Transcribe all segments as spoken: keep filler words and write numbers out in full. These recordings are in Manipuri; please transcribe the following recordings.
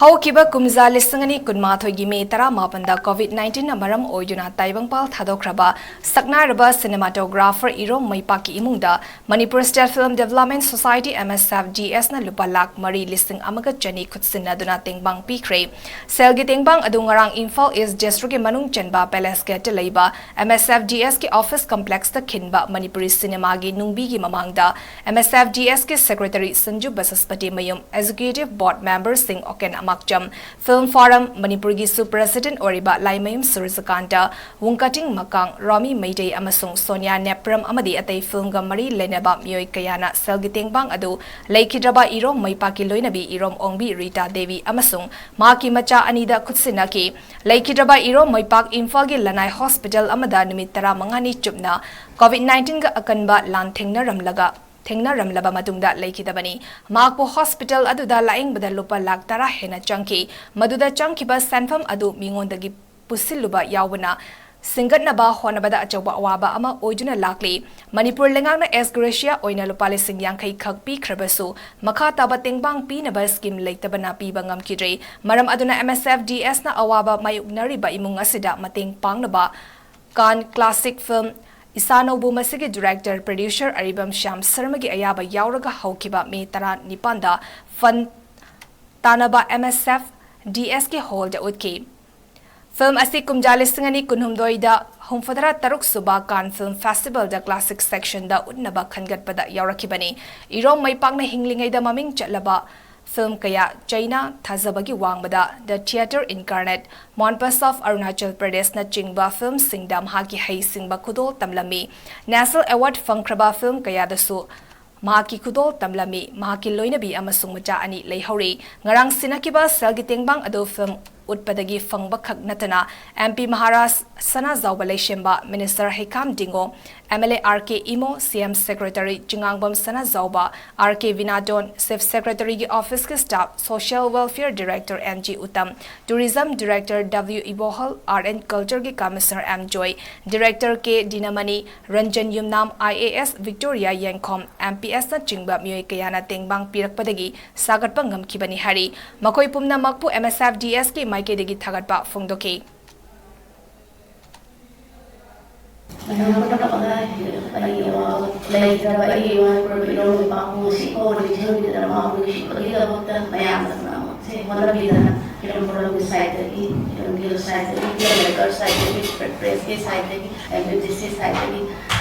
ꯍꯧꯈꯤꯕ ꯀꯨꯝꯖꯥ ꯂꯤꯁꯤꯡ ꯑꯅꯤ ꯀꯨꯟꯃꯥꯊꯣꯏꯒꯤ ꯃꯦ ꯇꯔꯥꯃꯥꯄꯟꯗ COVID nineteenꯅ ꯃꯔꯝ ꯑꯣꯏꯗꯨꯅ ꯇꯥꯏꯕꯪꯄꯥꯜ ꯊꯥꯗꯣꯛꯈ꯭ꯔꯕ ꯁꯛꯅꯥꯏꯔꯕ cinematographer ꯏꯔꯣꯝ ꯃꯩꯄꯥꯛꯀꯤ ꯏꯃꯨꯡꯗ Manipur State Film Development Society, MSFDSꯅ ꯂꯨꯄꯥ ꯂꯥꯈ ꯃꯔꯤ ꯂꯤꯁꯤꯡ ꯑꯃꯒ ꯆꯅꯤ ꯈꯨꯠꯁꯤꯟꯅꯗꯨꯅ ꯇꯦꯡꯕꯥꯡ ꯄꯤꯈ꯭ꯔꯦ꯫ ꯁꯦꯜꯒꯤ ꯇꯦꯡꯕꯥꯡ ꯑꯗꯨ ꯉꯔꯥꯡ ꯏꯝꯐꯥꯜ East Districtꯀꯤ ꯃꯅꯨꯡ ꯆꯟꯕ Palace Gateꯇ ꯂꯩꯕ MSFDSꯀꯤ office complexꯇ ꯈꯤꯟꯕ ꯃꯅꯤꯄꯨꯔꯤ cinemaꯒꯤ ꯅꯨꯡꯕꯤꯒꯤ ꯃꯃꯥꯡꯗ MSFDSꯀꯤ Secretary ꯁꯟꯖꯨ ꯕꯁꯁꯄꯇꯤ ꯃꯌꯨꯝ, Executive Board memberꯁꯤꯡ ꯑꯣꯀꯦꯟ ꯑꯃꯥꯛꯆꯝ, Film Forum ꯃꯅꯤꯄꯨꯔꯒꯤꯁꯨ President ꯑꯣꯏꯔꯤꯕ ꯂꯥꯏꯃꯌꯨꯝ ꯁꯨꯔꯖꯀꯥꯟꯇ, ꯋꯨꯡꯀꯇꯤꯡ ꯃꯀꯥꯡ, ꯔꯣꯃꯤ ꯃꯩꯇꯩ ꯑꯃꯁꯨꯡ ꯁꯣꯅꯤꯌꯥ ꯅꯦꯄ꯭ꯔꯝ ꯑꯃꯗꯤ ꯑꯇꯩ filmꯒ ꯃꯔꯤ ꯂꯩꯅꯕ ꯃꯤꯑꯣꯏ ꯀꯌꯥꯅ ꯁꯦꯜꯒꯤ ꯇꯦꯡꯕꯥꯡ ꯑꯗꯨ ꯂꯩꯈꯤꯗ꯭ꯔꯕ ꯏꯔꯣꯝ ꯃꯩꯄꯥꯛꯀꯤ ꯂꯣꯏꯅꯕꯤ ꯏꯔꯣꯝ ꯑꯣꯡꯕꯤ ꯔꯤꯇꯥ ꯗꯦꯕꯤ ꯑꯃꯁꯨꯡ ꯃꯍꯥꯛꯀꯤ ꯃꯆꯥ ꯑꯅꯤꯗ ꯈꯨꯠꯁꯤꯟꯅꯈꯤ꯫ ꯂꯩꯈꯤꯗ꯭ꯔꯕ ꯏꯔꯣꯝ ꯃꯩꯄꯥꯛ ꯏꯝꯐꯥꯜꯒꯤ ꯂꯅꯥꯏ hospital ꯑꯃꯗ ꯅꯨꯃꯤꯠ ꯇꯔꯥꯃꯉꯥꯅꯤ ꯆꯨꯞꯅ COVID nineteenꯒ ꯑꯀꯟꯕ ꯂꯥꯟ ꯊꯦꯡꯅꯔꯝꯂꯒ, ꯊꯦꯡꯅꯔꯝꯂꯕ ꯃꯇꯨꯡꯗ ꯂꯩꯈꯤꯗꯕꯅꯤ꯫ ꯃꯍꯥꯛꯄꯨ hospital ꯑꯗꯨꯗ ꯂꯥꯌꯦꯡꯕꯗ ꯂꯨꯄꯥ ꯂꯥꯈ ꯇꯔꯥ ꯍꯦꯟꯅ ꯆꯪꯈꯤ꯫ ꯃꯗꯨꯗ ꯆꯪꯈꯤꯕ ꯁꯦꯟꯐꯝ ꯑꯗꯨ ꯃꯤꯉꯣꯟꯗꯒꯤ ꯄꯨꯁꯤꯜꯂꯨꯕ ꯌꯥꯎꯕꯅ ꯁꯤꯡꯒꯠꯅꯕ ꯍꯣꯠꯅꯕꯗ ꯑꯆꯧꯕ ꯑꯋꯥꯕ ꯑꯃ ꯑꯣꯏꯗꯨꯅ ꯂꯥꯛꯂꯤ꯫ ꯃꯅꯤꯄꯨꯔ ꯂꯩꯉꯥꯛꯅ ex gratia ꯑꯣꯏꯅ ꯂꯨꯄꯥ ꯂꯤꯁꯤꯡ ꯌꯥꯡꯈꯩ ꯈꯛ ꯄꯤꯈ꯭ꯔꯕꯁꯨ, ꯃꯈꯥ ꯇꯥꯕ ꯇꯦꯡꯕꯥꯡ ꯄꯤꯅꯕ scheme ꯂꯩꯇꯕꯅ ꯄꯤꯕ ꯉꯝꯈꯤꯗ꯭ꯔꯦ꯫ ꯃꯔꯝ ꯑꯗꯨꯅ MSFDSꯅ ꯑꯋꯥꯕ ꯃꯥꯌꯣꯛꯅꯔꯤꯕ ꯏꯃꯨꯡ ꯑꯁꯤꯗ ꯃꯇꯦꯡ ꯄꯥꯡꯅꯕ Cannes Classic Film ꯏꯁꯥꯅꯧꯕꯨ ꯃꯁꯤꯒꯤ director, producer ꯑꯔꯤꯕꯝ ꯁ꯭ꯌꯥꯝ ꯁꯔꯃꯒꯤ ꯑꯌꯥꯕ ꯌꯥꯎꯔꯒ ꯍꯧꯈꯤꯕ ꯃꯦ ꯇꯔꯥꯅꯤꯄꯥꯟꯗ fund ꯇꯥꯟꯅꯕ MSFDSꯀꯤ hallꯗ ꯎꯠꯈꯤ꯫ Film ꯑꯁꯤ ꯀꯨꯝꯖꯥ ꯂꯤꯁꯤꯡ ꯑꯅꯤ ꯀꯨꯟꯍꯨꯝꯗꯣꯏꯗ ꯍꯨꯝꯐꯨꯇꯔꯥ ꯇꯔꯨꯛ ꯁꯨꯕ Cannes Film Festivalꯗ classic sectionꯗ ꯎꯠꯅꯕ ꯈꯟꯒꯠꯄꯗ ꯌꯥꯎꯔꯛꯈꯤꯕꯅꯤ꯫ ꯏꯔꯣꯝ ꯃꯩꯄꯥꯛꯅ ꯍꯤꯡꯂꯤꯉꯩꯗ ꯃꯃꯤꯡ ꯆꯠꯂꯕ film ꯀꯌꯥ, ꯆꯩꯅꯥ, ꯊꯥꯖꯕꯒꯤ ꯋꯥꯡꯃꯗ, The Theatre Incarnate, Moonpus of Arunachal Pradeshꯅꯆꯤꯡꯕ filmꯁꯤꯡꯗ ꯃꯍꯥꯛꯀꯤ ꯍꯩꯁꯤꯡꯕ ꯈꯨꯗꯣꯜ ꯇꯝꯂꯝꯃꯤ꯫ National Award ꯐꯪꯈ꯭ꯔꯕ film ꯀꯌꯥꯗꯁꯨ ꯃꯍꯥꯛꯀꯤ ꯈꯨꯗꯣꯜ ꯇꯝꯂꯝꯃꯤ꯫ ꯃꯍꯥꯛꯀꯤ ꯂꯣꯏꯅꯕꯤ ꯑꯃꯁꯨꯡ ꯃꯆꯥ ꯑꯅꯤ ꯂꯩꯍꯧꯔꯤ꯫ ꯉꯔꯥꯡ ꯁꯤꯟꯅꯈꯤꯕ ꯁꯦꯜꯒꯤ ꯇꯦꯡꯕꯥꯡ ꯑꯗꯨ film ꯎꯠꯄꯗꯒꯤ ꯐꯪꯕ ꯈꯛ ꯅꯠꯇꯅ, M P Maharaj Sanajaoba ꯂꯩꯁꯦꯝꯕ, Minister ꯍꯩꯈꯥꯝ ꯗꯤꯡꯒꯣ, M L A R K Imo, C M Secretary ꯆꯤꯉꯥꯡꯕꯝ Sanajaoba, R K ꯕꯤꯅꯥꯇꯣꯟ, Chief Secretary ꯒꯤ office ꯀꯤ staff, Social Welfare Director N G Uttam, Tourism Director W ꯏꯕꯣꯍꯜ, Art and Culture ꯒꯤ Commissioner M joy, Director K ꯗꯤꯅꯃꯅꯤ, Ranjan Yumnam, I A S Victoria ꯌꯦꯡꯈꯣꯝ, M P S ꯅꯆꯤꯡꯕ ꯃꯤꯑꯣꯏ ꯀꯌꯥꯅ ꯇꯦꯡꯕꯥꯡ ꯄꯤꯔꯛꯄꯗꯒꯤ ꯁꯥꯒꯠꯄ ꯉꯝꯈꯤꯕꯅꯤ ꯍꯥꯏꯔꯤ꯫ ꯃꯈꯣꯏ ꯄꯨꯝꯅꯃꯛꯄꯨ M S F D S ꯀꯤ ꯃꯥꯏꯀꯩꯗꯒꯤ ꯊꯥꯒꯠꯄ ꯐꯣꯡꯗꯣꯛꯈꯤ꯫ ꯃꯌꯥꯝ ꯄꯨꯝꯅꯃꯛꯅ ꯑꯩꯒꯤ ꯑꯋꯥꯕ ꯂꯩꯇ꯭ꯔꯕ ꯑꯩꯒꯤ ꯏꯃꯥ ꯏꯄꯥꯕꯨ ꯉꯁꯤ ꯐꯥꯎꯕ ꯅꯤꯡꯁꯤꯡꯕꯤꯗꯅ ꯃꯍꯥꯛꯄꯨ ꯅꯨꯡꯁꯤꯕꯒꯤꯗꯃꯛꯇ ꯃꯌꯥꯝꯅ ꯄꯨꯝꯅꯃꯛꯁꯦ ꯍꯣꯠꯅꯕꯤꯗꯅ ꯐꯤꯂꯝ ꯐꯣꯔꯝꯒꯤ side ꯇꯒꯤ, ꯐꯤꯂꯝ guild side ꯇꯒꯤ, ꯐꯤꯂꯝ maker side ꯇꯒꯤ, press ꯀꯤ side ꯇꯒꯤ, M P T C side ꯇꯒꯤ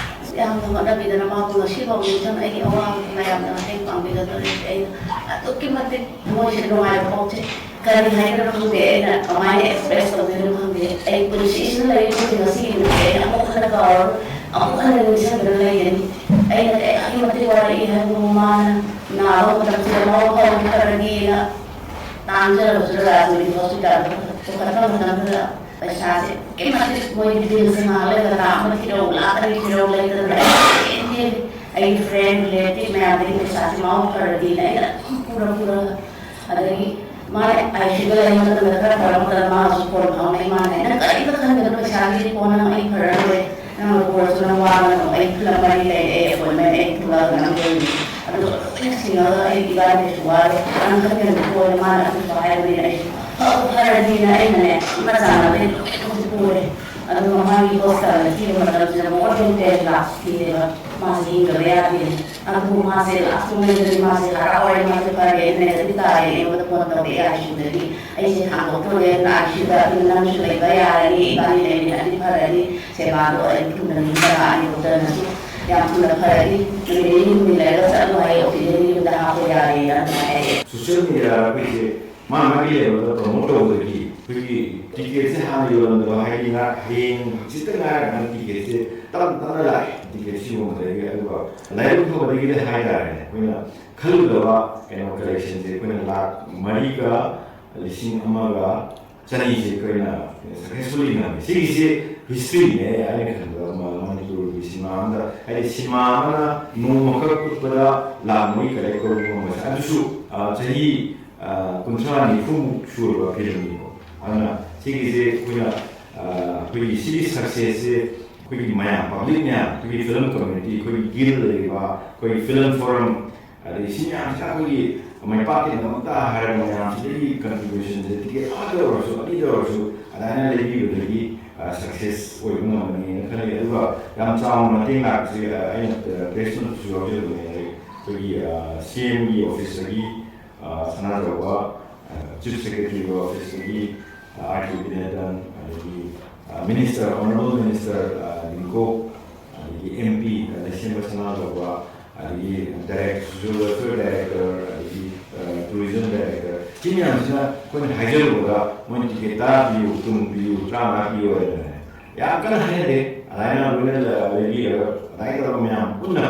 ꯌꯥꯝꯅ ꯍꯣꯠꯅꯕꯤꯗꯅ ꯃꯍꯥꯛꯄꯨ ꯉꯁꯤ ꯐꯥꯎꯕ ꯅꯤꯡꯁꯤꯡ ꯑꯩꯒꯤ ꯑꯋꯥꯕꯗ ꯃꯌꯥꯝꯅ ꯃꯇꯦꯡ ꯄꯥꯡꯕꯤꯒꯗꯧꯔꯤꯕꯁꯦ ꯑꯩꯅ ꯑꯗꯨꯛꯀꯤ ꯃꯇꯤꯛ ꯊꯃꯣꯏꯁꯦ ꯅꯨꯡꯉꯥꯏꯕ ꯐꯥꯎꯖꯩ꯫ ꯀꯔꯤ ꯍꯥꯏꯒꯗ꯭ꯔꯥ ꯈꯪꯗꯦ, ꯑꯩꯅ ꯀꯃꯥꯏꯅ express ꯇꯧꯗꯣꯏꯅꯣ ꯈꯪꯗꯦ꯫ ꯑꯩ ꯄꯨꯟꯁꯤꯁꯤꯗ ꯂꯩꯔꯤꯕꯁꯤꯡ ꯉꯁꯤꯒꯤ ꯅꯨꯃꯤꯠꯁꯦ ꯑꯩꯅ ꯑꯃꯨꯛ ꯍꯟꯅ ꯀꯥꯎꯔꯔꯣꯏ, ꯑꯃꯨꯛ ꯍꯟꯅ ꯅꯤꯡꯁꯤꯡꯗꯨꯅ ꯂꯩꯒꯅꯤ꯫ ꯑꯩꯅ ꯀꯌꯥꯒꯤ ꯃꯇꯤꯛ ꯋꯥꯔꯛꯏ ꯍꯥꯏꯕꯕꯨ ꯃꯥꯅ ꯅꯥꯕ ꯃꯇꯝꯁꯤꯗ ꯃꯍꯧ ꯐꯔꯗꯤꯅ ꯇꯥꯡꯖꯔꯕꯁꯨ ꯔꯥꯖꯅꯤꯇꯤ ꯍꯣꯁꯄꯤꯇꯥꯜꯗ ꯄꯨꯈꯠꯄ ꯃꯇꯝꯗꯨꯗ ꯄꯩꯁꯥꯁꯦ ꯑꯗꯨꯛꯀꯤ ꯃꯇꯤꯛ ꯃꯣꯏꯒꯤ ꯕꯤꯜꯁꯦ ꯉꯥꯏꯍꯥꯛ ꯂꯩꯔꯒ ꯂꯥꯛ ꯑꯃ ꯊꯤꯔꯧ, ꯂꯥꯛ ꯑꯅꯤ ꯊꯤꯔꯧ ꯂꯩꯇꯗꯅ ꯑꯩ ꯆꯦꯟ ꯆꯦꯜꯂꯤ꯫ ꯑꯩꯒꯤ friend, relative ꯃꯌꯥꯝꯗꯒꯤ ꯄꯩꯁꯥꯁꯦ ꯃꯍꯧ ꯐꯔꯗꯤꯅ ꯑꯩꯅ ꯑꯗꯨꯝ ꯄꯨꯔ ꯄꯨꯔꯒ ꯑꯗꯒꯤ ꯃꯥꯅ I C U ꯗ ꯂꯩꯕ ꯃꯇꯝꯗ ꯈꯔ ꯐꯔꯕ ꯃꯇꯝꯗ ꯃꯥꯁꯨ phone ꯐꯥꯎꯅꯩ꯫ ꯃꯥꯅ ꯍꯥꯏ, "ꯅꯪ ꯀꯔꯤꯝꯇ ꯈꯟꯒꯅꯨ, ꯄꯩꯁꯥꯒꯤꯗꯤ phone ꯅꯪ ꯑꯩ ꯐꯔꯔꯣꯏ, ꯅꯪ ꯄꯨꯔꯁꯨ ꯅꯪ ꯋꯥꯒꯅꯨ, ꯑꯩ ꯐꯤꯂꯝ ꯃꯔꯤ ꯂꯩꯔꯦ, ꯑꯩ appointment ꯑꯩ ꯊꯣꯛꯂꯛꯑꯒ ꯅꯪ ꯂꯣꯏꯅꯤ, ꯑꯗꯨꯒ ꯂꯣꯏꯅ ꯁꯤꯡꯉꯒ ꯑꯩ ꯏꯕꯥꯅꯤꯁꯨ ꯋꯥꯔꯦ, ꯅꯪ ꯈꯟꯒꯅꯨ ꯈꯣꯠꯂꯦ", ꯃꯥꯅ ꯑꯗꯨꯁꯨ ꯍꯥꯏꯕꯅꯤꯅ ꯑꯩꯁꯨ ꯐꯕꯨ ꯐꯔꯗꯤꯅ ꯑꯩꯅꯅꯦ ꯃꯆꯥꯅꯕꯗꯤ ꯂꯣꯏꯅ ꯍꯧꯖꯤꯛ ꯄꯨꯔꯦ꯫ ꯑꯗꯨꯒ ꯃꯥꯒꯤ hospital ꯊꯤꯕ ꯃꯇꯝꯁꯤꯗ ꯃꯉꯣꯟꯗ ꯂꯨꯄꯥ ꯂꯥꯛ ꯄꯤꯔꯦꯕ, ꯃꯥꯁꯦ ꯍꯤꯡꯗꯕ ꯌꯥꯗꯦ꯫ ꯑꯗꯨꯕꯨ ꯃꯥꯁꯦ last moment ꯗꯗꯤ ꯃꯥꯁꯦ ꯍꯔꯥꯎꯔꯦ, ꯃꯥꯁꯦ ꯐꯔꯦ, negative ꯇꯥꯔꯦ, ꯑꯩꯉꯣꯟꯗ phone ꯇꯧꯔꯛꯑꯦ I C U ꯗꯒꯤ꯫ ꯑꯩꯁꯦ ꯍꯥꯡꯗꯣꯛꯇꯣꯔꯦ, ꯑꯗꯨꯅ I C U ꯗ ꯑꯗꯨꯝ ꯅꯪꯁꯨ ꯂꯩꯕ ꯌꯥꯔꯅꯤ, ꯏꯕꯥꯅꯤ ꯂꯩꯃꯤꯟꯅꯔꯗꯤ ꯐꯔꯅꯤ, ꯁꯦꯕꯥꯗꯣ ꯑꯩ ꯊꯨꯅ ꯅꯤꯡꯊꯔꯛꯑꯅꯤ, ꯗꯣꯛꯇꯔꯅꯁꯨ ꯌꯥꯝ ꯊꯨꯅ ꯐꯔꯅꯤ, ꯅꯨꯃꯤꯠ ꯅꯤꯅꯤ ꯍꯨꯝꯅꯤ ꯂꯩꯔꯒ ꯆꯠꯂꯣ ꯍꯥꯏꯌꯦ, oxygen ꯒꯤ ꯌꯨꯝꯗ ꯍꯥꯞꯄꯣ ꯌꯥꯔꯦꯅ ꯑꯗꯨꯃꯥꯏꯅ ꯍꯥꯏꯔꯛꯑꯦ꯫ Social media ꯑꯩꯈꯣꯏꯁꯦ ꯃꯥ ꯃꯥꯒꯤ level ꯗ promote ꯇꯧꯕꯗꯒꯤ ꯑꯩꯈꯣꯏꯒꯤ ticket ꯁꯦ ꯍꯥꯟꯅ ꯌꯣꯜꯂꯝꯗꯕ, ꯍꯥꯏꯗꯤ ꯉꯔꯥꯡ, ꯍꯌꯦꯡ ꯍꯪꯆꯤꯠꯇ ꯉꯥꯏꯔꯀꯥꯟꯗ ticket ꯁꯦ ꯇꯞꯅ ꯇꯞꯅ ꯂꯥꯛꯑꯦ꯫ Ticket ꯁꯤ ꯌꯣꯟꯕꯗꯒꯤ, ꯑꯗꯨꯒ ꯂꯥꯏꯕꯛ ꯐꯕꯗꯒꯤꯗꯤ ꯍꯥꯏꯇꯥꯔꯦꯅꯦ, ꯑꯩꯈꯣꯏꯅ ꯈꯜꯂꯨꯗꯕ ꯀꯩꯅꯣ collection ꯁꯦ ꯑꯩꯈꯣꯏꯅ ꯂꯥꯛ ꯃꯔꯤꯒ ꯂꯤꯁꯤꯡ ꯑꯃꯒ ꯆꯅꯤꯁꯦ ꯑꯩꯈꯣꯏꯅ ꯁꯛꯁꯦꯁꯐꯨꯜꯂꯤ ꯉꯝꯃꯦ꯫ ꯁꯤꯒꯤꯁꯦ ꯍꯤꯁꯇ꯭ꯔꯤꯅꯦ꯫ ꯑꯩꯅ ꯈꯟꯕꯗ ꯃ- ꯃꯅꯤꯄꯨꯔꯒꯤ ꯁꯤꯅꯦꯃꯥ ꯑꯃꯗ, ꯍꯥꯏꯗꯤ, ꯁꯤꯅꯦꯃꯥ ꯑꯃꯅ ꯅꯣꯡꯃꯈꯛ ꯎꯠꯄꯗ ꯂꯥꯛ ꯃꯔꯤ ꯀꯂꯦꯛ ꯇꯧꯕ ꯉꯝꯕꯁꯦ, ꯑꯗꯨꯁꯨ ꯑ, ꯆꯍꯤ ꯑ, ꯀꯨꯟꯊ꯭ꯔꯥ ꯅꯤꯐꯨꯃꯨꯛ ꯁꯨꯔꯕ ꯐꯤꯂꯝꯅꯤꯀꯣ꯫ ꯑꯗꯨꯅ ꯁꯤꯒꯤꯁꯦ ꯑꯩꯈꯣꯏꯅ ꯑ, ꯑꯩꯈꯣꯏꯒꯤ ꯁꯤꯒꯤ ꯁꯛꯁꯦꯁꯁꯦ ꯑꯩꯈꯣꯏꯒꯤ ꯃꯌꯥꯝ, ꯄꯕ꯭ꯂꯤꯛ ꯃꯌꯥꯝ, ꯑꯩꯈꯣꯏꯒꯤ ꯐꯤꯂꯝ ꯀꯝꯃ꯭ꯌꯨꯅꯤꯇꯤ, ꯑꯩꯈꯣꯏꯒꯤ ꯒꯤꯜ ꯂꯩꯔꯤꯕ, ꯑꯩꯈꯣꯏꯒꯤ ꯐꯤꯂꯝ ꯐꯣꯔꯝ, ꯑꯗꯩ ꯁꯤ ꯃꯌꯥꯝꯁꯤꯅ ꯑꯩꯈꯣꯏꯒꯤ ꯃꯥꯏ ꯄꯥꯛꯀꯤꯗꯃꯛꯇ ꯍꯥꯏꯔꯕ ꯃꯌꯥꯝꯁꯤꯗꯒꯤ ꯀꯟꯇ꯭ꯔꯤꯕ꯭ꯌꯨꯁꯟꯁꯦ, ꯇꯤꯀꯦꯠ ꯑꯃꯗ ꯑꯣꯏꯔꯁꯨ, ꯑꯅꯤꯗ ꯑꯣꯏꯔꯁꯨ, ꯑꯗꯨꯃꯥꯏꯅ ꯂꯩꯕꯤꯕꯗꯒꯤ ꯁꯛꯁꯦꯁ ꯑꯣꯏꯕ ꯉꯝꯒꯅꯤꯅ ꯈꯜꯂꯤ꯫ ꯑꯗꯨꯒ ꯌꯥꯝ ꯆꯥꯎꯅ ꯃꯇꯦꯡ ꯂꯥꯛꯄꯁꯦ, ꯑ, ꯑꯩꯅ ꯄ꯭ꯔꯦꯁ ꯅꯣꯠꯇꯁꯨ ꯌꯥꯎꯖꯕꯅꯦ꯫ ꯑꯩꯈꯣꯏꯒꯤ ꯁꯤ ꯑꯦꯝꯒꯤ ꯑꯣꯐꯤꯁꯇꯒꯤ, ꯑ, ꯁꯅꯥꯖꯥꯎꯕ, ꯆꯤꯐ ꯁꯦꯀ꯭ꯔꯦꯇꯔꯤꯒꯤ ꯑꯣꯐꯤꯁꯇꯒꯤ, ꯑꯥꯔ ꯀꯦ ꯕꯤꯅꯦꯇꯟ, ꯑꯗꯒꯤ ꯃꯤꯅꯤꯁꯇꯔ, ꯑꯣꯅꯔꯦꯕꯜ ꯃꯤꯅꯤꯁꯇꯔ ꯂꯤꯡꯀꯣ, ꯑꯗꯒꯤ ꯑꯦꯝ ꯄꯤ ꯂꯩꯁꯦꯝꯕ ꯁꯅꯥꯖꯥꯎꯕ, ꯑꯗꯒꯤ ꯗꯥꯏꯔꯦꯛ-, ꯁꯣꯁꯤꯌꯦꯜ ꯋꯦꯜꯐꯤꯌꯔ ꯗꯥꯏꯔꯦꯛꯇꯔ, ꯑꯗꯒꯤ ꯇꯨꯔꯤꯖꯝ ꯗꯥꯏꯔꯦꯛꯇꯔ, ꯁꯤ ꯃꯌꯥꯝꯁꯤꯅ ꯑꯩꯈꯣꯏꯅ ꯍꯥꯏꯖꯔꯨꯕꯗ ꯃꯣꯏꯅ ꯇꯤꯀꯦꯠ ꯇꯔꯥ ꯄꯤꯌꯨ, ꯀꯨꯟ ꯄꯤꯌꯨ, ꯇꯔꯥꯃꯉꯥ ꯄꯤꯌꯨ ꯍꯥꯏꯗꯅꯅꯦ, ꯌꯥꯝ ꯀꯟꯅ ꯍꯥꯏꯅꯗꯦ꯫ ꯑꯗꯨꯃꯥꯏꯅ ꯂꯣꯏꯅ ꯂꯩꯕꯤꯔꯒ, ꯑꯗꯨꯃꯥꯏꯅ ꯇꯧꯔꯒ ꯃꯌꯥꯝ ꯄꯨꯟꯅ